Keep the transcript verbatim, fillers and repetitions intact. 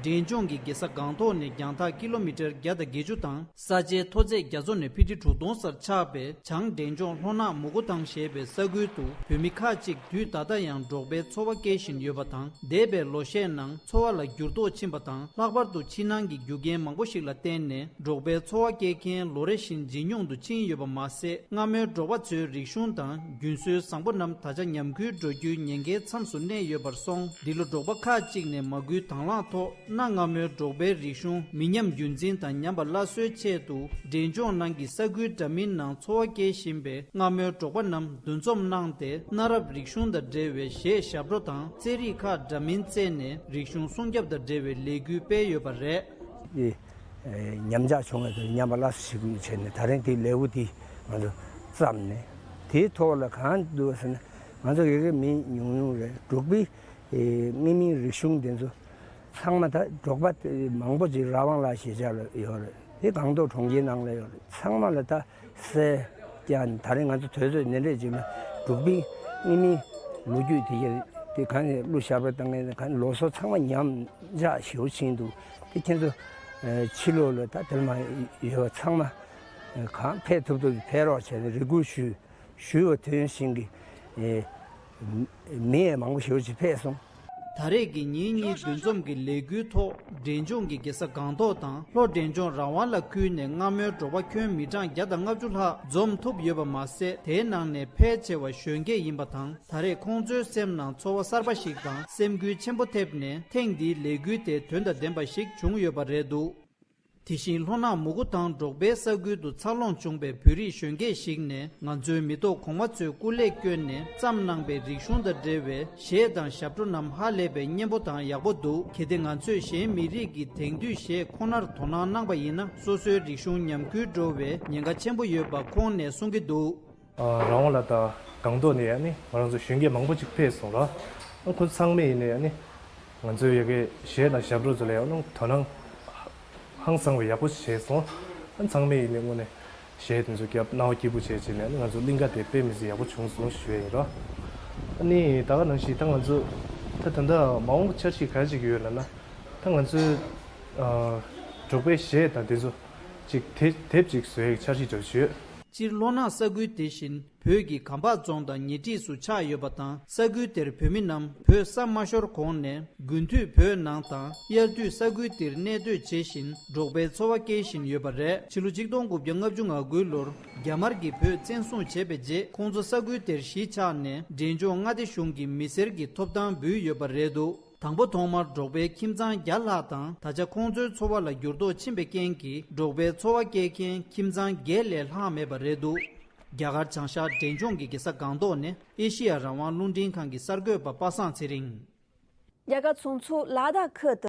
འབྲས་ལྗོངས་ཀྱི་རྒྱལ་ས་སྒང་ཏོག་ནས་རྒྱང་ཐག་ཀི་ལོ་མི་ཊར་བརྒྱ་དང་བརྒྱད་ཅུ་དང་། ས་ཆའི་མཐོ་ཚད་རྒྱ་མཚོ་ནས་ཕི་ཊི་དྲུག་སྟོང་སར་ཆགས་པའི་བྱང་འབྲས་ལྗོངས་ལྷོ་ནག་མུ་གུ་ཐང་ཞེས་པའི་ས་ཁུལ་དུ་བོད་མི་ཁག་ཅིག་དུས་ད་ལྟ་ཡང་འབྲོག་པའི་འཚོ་བ་སྐྱེལ་བཞིན་ཡོད་པ་དང་། འདས་པའི་ལོ་ཤས་ནང་འཚོ་བ་ལ་འགྱུར་ལྡོག་ཕྱིན་པ་དང་། ལྷག་པར་དུ་ཕྱི་ནང་གི་རྒྱུ་རྐྱེན་མང་པོ་ཞིག་ལ་བརྟེན་ནས་འབྲོག་པའི་འཚོ་བ་སྐྱེལ་མཁན་ལོ་རེ་བཞིན་ཇེ་ཉུང་དུ་ཕྱིན་ཡོད་པ་མ་ཟད། སྔ་མོའི་འབྲོག་པ་ཚོའི་རིག་གཞུང་དང་རྒྱུན་སྲོལ་བཟང་པོ་རྣམས་ད་ཆ་ཉམས་རྒུད་འགྲོ་རྒྱུའི་ཉེན་ཁའི་མཚམས་སུ་གནས་ཡོད་པར་སོང་། འདི་ལོ་འབྲོག་པ་ཁག་ཅིག་ནས་མ་སྐུལ་དང་བླངས་ཐོག་གནའ་སྔ་མོའི་འབྲོག་པའི་རིག་གཞུང་མི་ཉམས་རྒྱུན་འཛིན་དང་ཉམས་པ་སླར་གསོའི་ཆེད་དུ། འབྲས་ལྗོངས་ནང་གི་ས་ཁུལ་འདྲ་མིན་ནང་འཚོ་བ་སྐྱེལ་བཞིན་པའི་སྔ་མོའི་འབྲོག་པ་རྣམས་འདུ་འཛོམས་གནང་སྟེ། གནའ་རབས་རིག་གཞུང་དང་འབྲེལ་བའི་གཞས་ཞབས་བྲོ་དང་རྩེད་རིགས་ཁག་འདྲ་མིན་རྩེས་ནས་རིག་གཞུང་སྲུང་སྐྱོབ་དང་འབྲེལ་བའི་ལས་འགུལ་སྤེལ་ཡོད་པ་རེད། དེ་ཉམས་ཆག་བྱུང་བའི་དུས་ཉམས་པ་སླར་གསོ་བྱེད་དགོས་བྱས་ནས། ད་རིང་དེའི་ལས་འགུལ་དེ་ང་ཚོ་བརྩམས་ནས། དེའི་ཐོག་ལ་གང་འདུག་ཟེར་ན། ང་ཚོ་ཡ་གི་མི་ཉུང་ཉུང་རེད། འབྲོག་པའི་དངོས་མིང་རིག་གཞུང་དེ་ཚོ་ཚང་མ། ད་འབྲོག་པ་དེ་མང་པོ་ཅིག་ར་བང་ལ་ཞེས་བྱ་ལ་ཡོད་རེད། དེ་སྒང་ཏོག་གྲོང་ཁྱེར་ནང་ལ་ཡོད་རེད། ཚང་མ་ལ་ད་གསལ་ཀྱང་། ད་རེས་ང་ཚོ་དུས་ཚོད་འདི་འདྲས་ཅིག་ལ་འབྲོག་པའི་དངོས་མིང་ལོ་རྒྱུས་དེ་ག་དེ་གང་ནས་གླུ་ཞབས་བྲོ་བཏང་མཁན་གང་ལོ་སོགས་ཚང་མ་ཉམས་ཆག་ཞེ་པོ་ཕྱིན་འདུག་དེ་ཁྱེད་ཚོ་ཕྱི་ལོགས་ལ་ད་དེར་མ་ཡོད་པ་ཚང་མ་གང་ཕེབས་ཐུབ་ཐུབ་ཕེབས་རོགས་བྱས་ནས་རེ་སྐུལ་ཞུས། ཞུས་པ་དེ་བཞིན་གྱི་མི་ཡང་མང་པོ་ཞེ་པོ་ཅིག་ཕེབས་སོང་། ད་རེས་ཀྱི་ཉིན་གཉིས་འདུ་འཛོམས་ཀྱི་ལས་འགུལ་ཐོག་འབྲས་ལྗོངས་ཀྱི་རྒྱལ་ས་སྒང་ཏོག་དང་ལྷོ་འབྲས་ལྗོངས་རང་དབང་ལ་ཁུལ་ནས་སྔ་མོའི་འབྲོག་པ་ཁྱོན་མི་གྲངས་བརྒྱ་དང་ལྔ་བཅུ་ལྷག་འཛོམས་ཐུབ་ཡོད་པ་མ་ཟད། དེའི་ནང་ནས་ཕལ་ཆེ་བ་གཞོན་སྐྱེས་ཡིན་པ་དང་། ད་རེས་ཁོང་ཚོའི་སེམས་ནང་ཚོར་བ་གསར་པ་ཞིག་དང་སེམས་འགུལ་ཆེན་པོ་ཐེབས་ནས། ཐེངས་འདིའི་ལས་འགུལ་དེ་དོན་དང་ལྡན་པ་ཞིག་བྱུང་ཡོད་པ་རེད་འདུག་དེ་བཞིན་ལྷོ་ནག་མུ་གུ་ཐང་འབྲོག་པའི་ས་ཁུལ་དུ་འཚར་ལོངས་བྱུང་པའི་བོད་རིགས་གཞོན་སྐྱེས་ཤིག་ནས། ང་ཚོའི་མི་ཐོག་གོང་མ་ཚོས་སྐུ་ལས་བསྐྱོན་ནས་བརྩམས་གནང་པའི་རིག་གཞུང་དང་འབྲེལ་བའི་གཞས་དང་ཞབས་བྲོ་རྣམས་ཧ་ལས་པའི་སྙན་པོ་དང་ཡག་པོ་འདུག་གལ་ཏེ་ང་ཚོས་གཞན་མི་རིགས་ཀྱི་དེང་དུས་གཞས་ཁོ་ནར་དོ་སྣང་གནང་པ་ཡིན་ན། སོ་སོའི་རིག་གཞུང་ཉམས་རྒུད་འགྲོ་བའི་ཉེན་ཁ་ཆེན་པོ་ཡོད་པ་ཁོང་ནས་གསུང་གི་འདུག་རང་དབང་ལ་དང་སྒང་ཏོག་ནས་ཨ་ནི་ང་རང་ཚོ་གཞོན་སྐྱེས་མང་པོ་ཅིག་ཕེབས་སོང་ར། ཨ་ཁོ་ཚང་མས་ཡིན་ནའི་ཨ་ནི་ང་ཚོའི་ཡ་གི་གཞས་དང་ཞབས་བྲོ་ཚོ་ལ་ཡང་དོ་སྣང་ཧང་སང་བའི་ཡག་པོ་བྱས་སོང་། ཨ་ཚང་མས་ཡིན་ནའི་དངོས་གནས་གཞས་དེ་ཚོ་རྒྱབ་རྣ་བ་སྐྱིད་པོ་བྱས་བྱས་ནས་ཨ་ནི་ང་ཚོ་གླིང་ག་དེ་དཔེ་མི་སྲིད་ཡག་པོ་བྱུང་སོང་ཞུ་ཡ་ཡིན་ར། ཨ་ནི་ད་ག་ནང་བཞིན་ད་ང་ཚོ་ད་ད་ལྟ་མ་འོངས་པ་འཆར་གཞི་ག་རེ་ཅིག་ཡོད་ལབ་ན། ད་ང་ཚོའི་ཨ་འབྲོག་པའི་གཞས་དང་དེ་ཚོ་ཅིག་དེབ་དེབ་ཅིག་བཟོ་ཡའི་འཆར་གཞི་འདྲ་བོ་ཅིག་ཡོད། སྤྱིར་ལྷོ་ནག་ས་ཁུལ་དེ་བཞིན་བོད་ཀྱི་གམ་པ་རྫོང་དང་ཉེ་འཁྲིས་སུ་ཆགས་ཡོད་པ་དང་། ས་ཁུལ་དེར་བོད་མི་རྣམས་བོད་ས་མ་ཤོར་གོང་ནས་དགུན་དུས་བོད་ནང་དང་དབྱར་དུས་ས་ཁུལ་དེར་གནས་སྡོད་བྱེད་བཞིན་འབྲོག་པའི་འཚོ་བ་སྐྱེལ་བཞིན་ཡོད་པ་རེད། ཕྱི་ལོ་ཆིག་སྟོང་དགུ་བརྒྱ་ལྔ་བཅུ་ང་དགུའི་ལོར་རྒྱ་དམར་གྱིས་བོད་བཙན་བཟུང་བྱས་པའི་རྗེས། ཁོང་ཚོ་ས་ཁུལ་དེར་གཞིས་ཆགས་ནས་འབྲས་ལྗོངས་མངའ་སྡེ་གཞུང་གི་མི་སེར་གྱི་ཐོབ་ཐང་འབུལ་ཡོད་པ་རེད་འདུག་དང་པོ་ཐོག་མར་འབྲོག་པའི་ཁྱིམ་ཚང་བརྒྱ་ལྷག་དང་། ད་ཆ་ཁོང་ཚོའི་འཚོ་བ་ལ་འགྱུར་ལྡོག་ཕྱིན་པའི་རྐྱེན་གྱིས། འབྲོག་པའི་འཚོ་བ་སྐྱེལ་མཁན་ཁྱིམ་ཚང་བརྒྱད་ལས་ལྷག་མེད་པ་རེད་འདུག་རྒྱ་གར་བྱང་ཤར་འབྲས་ལྗོངས་ཀྱི་རྒྱལ་ས་སྒང་ཏོག་ནས་ཨེ་ཤེ་ཡ་རང་དབང་རླུང་འཕྲིན་ཁང་གི་གསར་འགོད་པ་པ་སངས་ཚེ་རིང་། རྒྱ་གར་བྱང་ཕྱོགས་ལ་དྭགས་ཁུལ་དུ།